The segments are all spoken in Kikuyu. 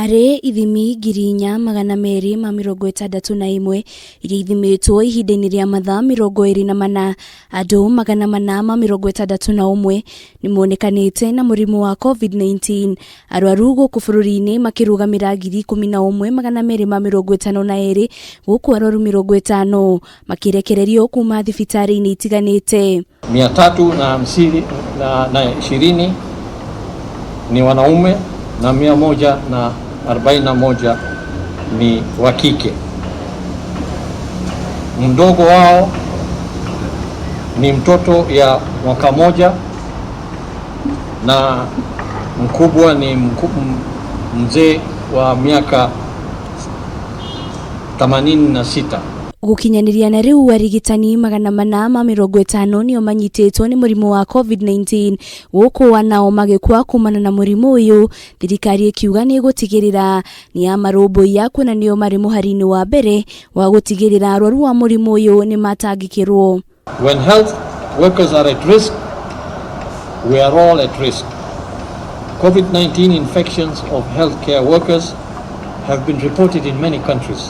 Harĩ ithimi 4261 iria ithimĩtwo ihinda-inĩ rĩa mathaa 24, andũ 461 nĩmonekanĩte na mũrimũ wa Covid-19, arwaru gũkũ bũrũri-inĩ makĩrũgamĩra 11,252 gũkũ arwaru 50 makĩrekererio kuma thibitarĩ-inĩ itiganĩte. 320 na 20 ni wanaume na 141 ni wa kike. Mdogo wao ni mtoto ya mwaka moja na mkubwa ni mzee wa miaka 86. Gũkinyanĩria na rĩu arigitani 450 nĩo manyitĩtwo nĩ mũrimũ wa Covid-19 gũkũ anao magĩkua kumana na mũrimũ ũyũ, thirikari ĩkiuga nĩ ĩgũtigĩrĩra nĩ yamarũmbũiya kuona nĩo marĩ mũhari-inĩ wa mbere wa gũtigĩrĩra arwaru a mũrimũ ũyũ nĩ matangĩkĩrwo. When health workers are at risk, we are all at risk. COVID-19 infections of healthcare workers have been reported in many countries.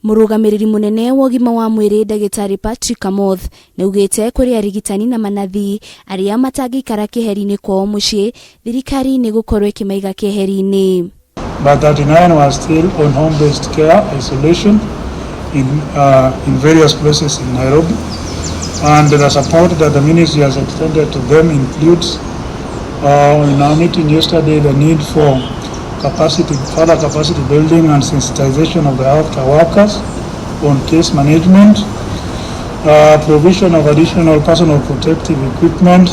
Mũrũgamĩrĩri mũnene wa ũgima wa mwĩrĩ ndagĩtarĩ Patrick Amoth nĩaugĩte kũrĩ arigitani na manathi arĩa matangĩikara keheri-inĩ kwao mũciĩ, thirikari nĩ ĩgũkorwo ĩkĩmaiga keheri-inĩ. But 39 were still on home-based care isolation in various places in Nairobi. And the support that the ministry has extended to them includes, in our meeting yesterday, the need for further capacity building and sensitization of the healthcare workers on case management, provision of additional personal protective equipment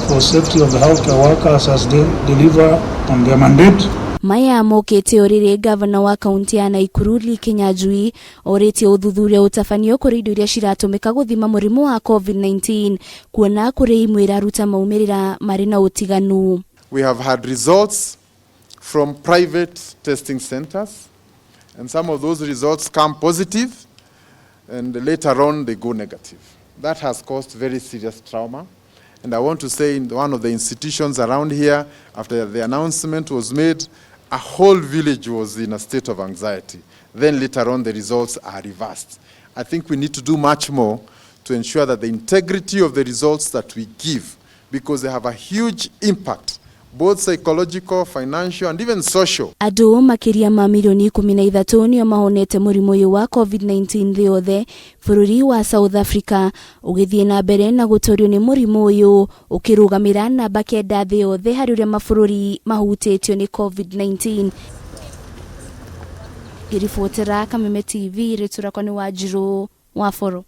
for safety of the healthcare workers as they deliver on their mandate. Maya mokĩte o rĩrĩ gavana wa kaunti ya Nakuru Lee Kinyanjui orĩtie ũthuthuria ũtabanio kũrĩ indo iria ciratũmĩka gũthima mũrimũ wa Covid-19 kuona kũrĩ imwe iraruta maumĩrĩra marĩ na ũtiganu. We have had results from private testing centers, and some of those results come positive, and later on they go negative. That has caused very serious trauma. And I want to say in one of the institutions around here, after the announcement was made, a whole village was in a state of anxiety. Then later on the results are reversed. I think we need to do much more to ensure that the integrity of the results that we give, because they have a huge impact, both psychological, financial, and even social. Andũ makĩria ma milioni 13 nĩo mahonete mũrimũ ũyũ wa Covid-19 thĩ yothe, bũrũri wa South Africa ũgĩthiĩ na mbere na gũtorio nĩ mũrimũ ũyũ ũkĩrũgamĩra namba 9 thĩ yothe harĩ ũrĩa mabũrũri mahutĩtio nĩ Covid-19. Ngĩribotera Kameme TV, rĩtwa rĩakwa nĩ Wanjirũ wa Boro.